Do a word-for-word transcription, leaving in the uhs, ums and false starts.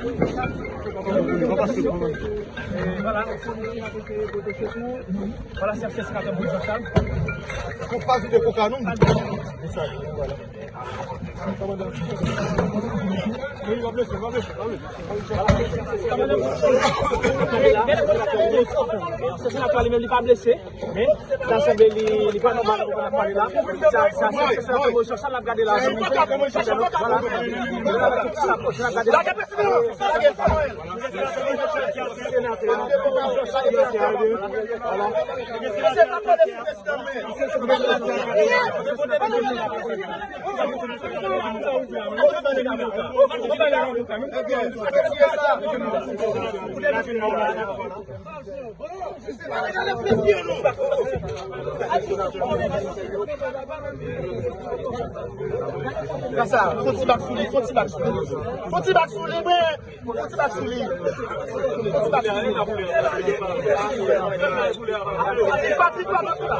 Voilà, se yon moun ki ap eseye pote sekou. Voilà, se yon sesyon katòz moun Jean Charles. Fò pa vide koka, non. Voilà. Li pa blese, li pa blese, pa blese. Sesyon katòz li menm, li pa blese. Men, sa sanble li, li pa nòmal pou n ap pale la. Sa, sa, sa, sa, sa, sa, sa, sa, l ap gade la. Voilà. Sa, sa, sa, l ap gade la. Voilà. Sa, sa, fon ti bak sou li, fon ti bak sou li. Fon ti bak sou li, men. Fon ti bak sou li. Fon ti bak sou li. Patrick, pa nan sou la.